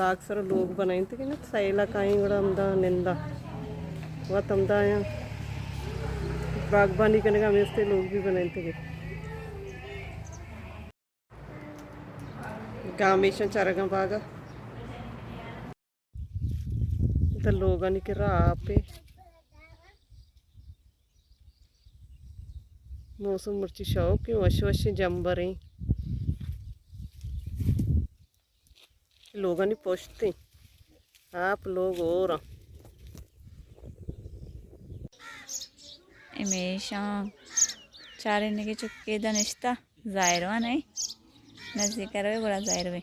اکثر لوگ بنائینتگے نا، سیل ءَ کائیں گڑا ہمدا نندا۔ وت ہمدا آیاں باغبانی کنگا، ہمے استے لوگ بھی بنائینتگے۔ گامیشاں چارگاں باغا۔ دا لوگانی کرا آپے۔ موسم مرچی شوقیں، وش وشیں جمبریں۔ لوگانی پشتیں۔ آپ لوگ ہور آں۔ ہمیشاں چارینگے چکے دا نشتہ۔ ظاہر وا نہیں، نزدیک روے گڑا ظاہر وے۔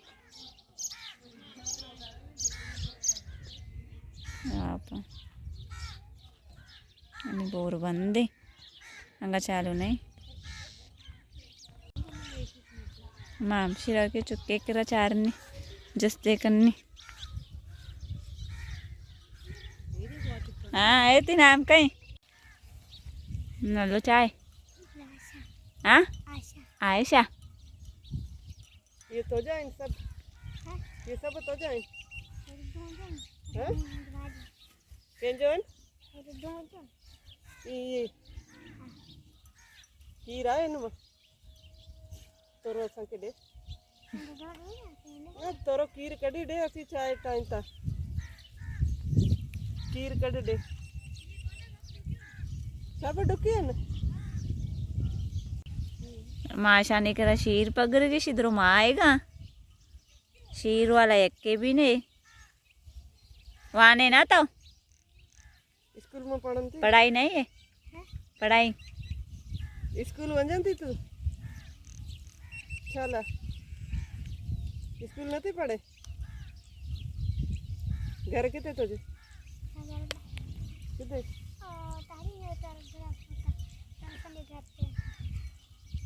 آپ ہمیں بور بندے انگا چالو نہیں۔ ما ہمشی را کہ چکے کرا چارنی، جستے کنی۔ ہاں، اے تی نام کئی؟ نلو چائے۔ ہاں؟ عائشہ۔ یہ تو جائیں سب۔ یہ سب تو جائیں۔ ہاں؟ کین جوان؟ یہ۔ کیر آئے نما۔ تو رو سنکے دے۔ نہ، تو رو کیر کڈی دے، اسی چائے ٹائم تا۔ کیر کڈی دے۔ سب ڈکی ہے نا۔ ماشانی کرا شیر پگر گی شدرو ما آئے گا۔ شیر والا یکے بھی نہیں۔ وانے نا تو۔ اسکول میں پڑھنتی؟ پڑھائی نہیں ہے؟ پڑھائی۔ اسکول ونجنتی تو؟ چلا۔ اسکول نہ تھی پڑھے؟ گھر کتے تجھے؟ کتے؟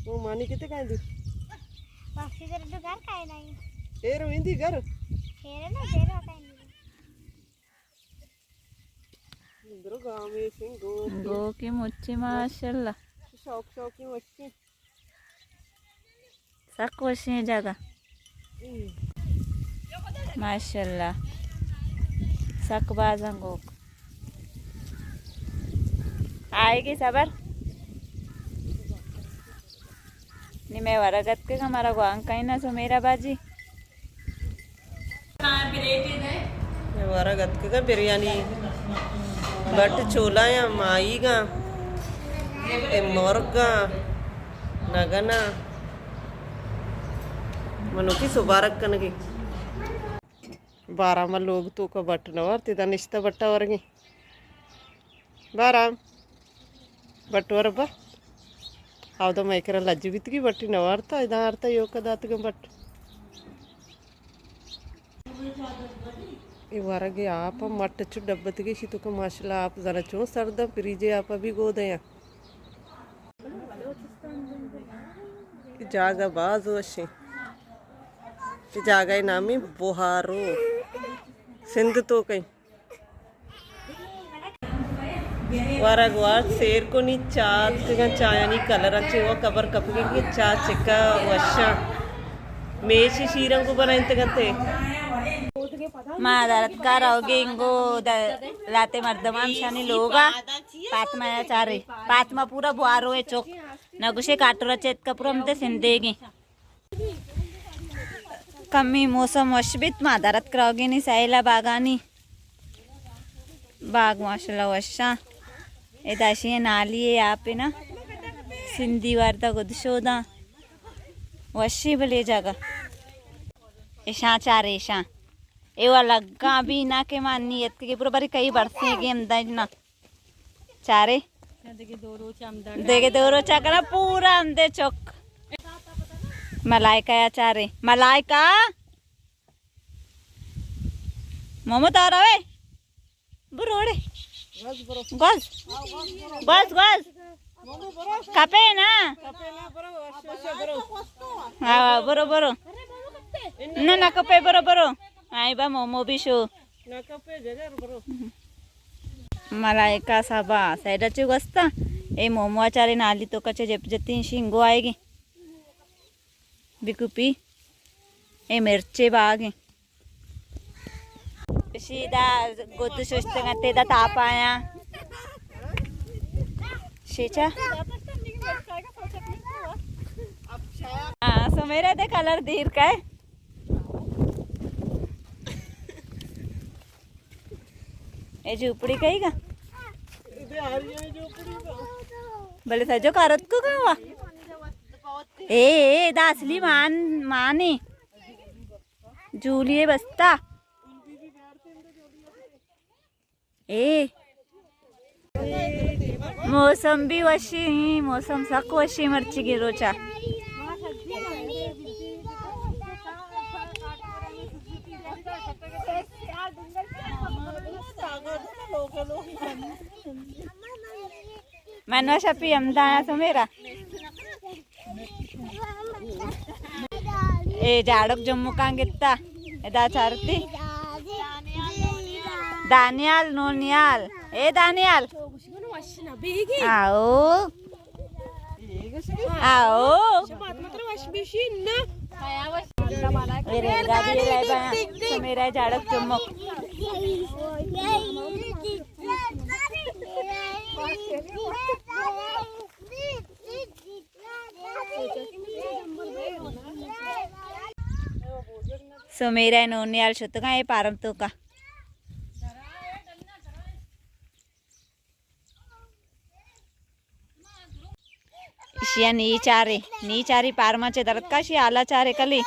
وہ مانی کتے کہیں دی؟ باقی گھر تو گھر کہیں نہیں۔ ایر ویندی گھر؟ ایر نا، ایر کہیں نہیں۔ درو گامیشیں گوکے۔ گوکے مچی ماشاءاللہ۔ شوق شوقیں وشیں۔ سک وشیں جاگہ۔ ماشاءاللہ۔ سک بازاں گوک۔ آئے گی صبر۔ نی مئے ورگ اتکگ، ہمارا گوانک کئیں نا سمیرا باجی۔ اے ورگ اتکگ بریانی، بٹ چولا یا ماہیگاں، اے مرگاں، نگنا، منوکی سبارگ کنگی۔ بارا ما لوگ توکا بٹ نہ وارت، ادا نشتہ بٹا ورگی۔ بارام۔ بٹ ور با۔ اودا مئے کرا لج بیتگی، بٹی نہ وارتا، ادا آرتا ایوکا داتگاں بٹ۔ اے ورگے آپ مٹ چو ڈبتگی، شی توکا ماشاءاللہ آپ زانا چون سرداں، فریجے آپا بھی گودیاں۔ اے جاگہ باز وشیں۔ اے جاگہ نامی بہارو۔ سندھ توکئیں۔ ورگ وارت سیر کنی، چا اتکگاں، چایانی کلر انچیں و کبر کپگی کہ چا چکا وشاں۔ میش شیرنگو بنائینتگنتے۔ ما درتکا روگی انگو د-، لاتے مردمان شانی لوگا فاطمہ یا چارے۔ فاطمہ پورا بوارو ہے چک۔ نگوشے کاٹورا چیت کا پورا ہمتے سندے گی۔ کمی موسم وش بیت، ما درتک روگینی سیلا باگانی۔ باگ ماشاءاللہ وشاں۔ ادا شی نالی ہے آپ نا۔ سندھی وارتا گد شوداں۔ وشی بلے جگہ۔ اشاں چار اشاں۔ اے والا گاں بھی نہ کہ ما نیت کہ پورا بری کئی برسے گیم دجنا۔ چارے؟ دگہ دو روچ ہمدا۔ دگہ دو روچا کنا پورا ہمدے چک۔ ملائکہ یا چارے۔ ملائکہ۔ محمد آ روے۔ بروڑے۔ گوز۔ Goes, goes. کپے نا۔ ہاں، برو، برو۔ نہ، نہ کپے، برو، برو۔ آئی با مومو بھی شو۔ ملائکہ صاحبہ، سیڈا چے گوستا؟ اے مومو اچارے نالی توکا چے جپ جتیں شنگو آئے گی۔ بکپی۔ اے مرچے باغ ہیں۔ شیدا گد ششتگ انت، ادا تاپ آیاں۔ شیچا؟ ہاں، سمیرا دے کلر دیر کا ہے۔ اے جھوپڑی کئی گا؟ بلے سجو کارت کو گا وا؟ اے، اے، دا اصلی مان، مانے۔ جولیے بستا۔ اے۔ موسم بھی وشی، موسم سک وشی مرچی گی روچا۔ منوا شپی ہمدا آیا سمیرا۔ اے جاڑک جمکاں گتا۔ ادا چارتی۔ دانیال، نونیال۔ اے دانیال۔ آؤ۔ آؤ۔ اے ریل گاڑی اے لائے بایا۔ سمیرا جاڑک جمک۔ سمیرا نونیال شتگاں اے پارم توکا۔ اشیا نی چارے، نی چاری پارما چے درتکا، اشی آلا چارے کلی۔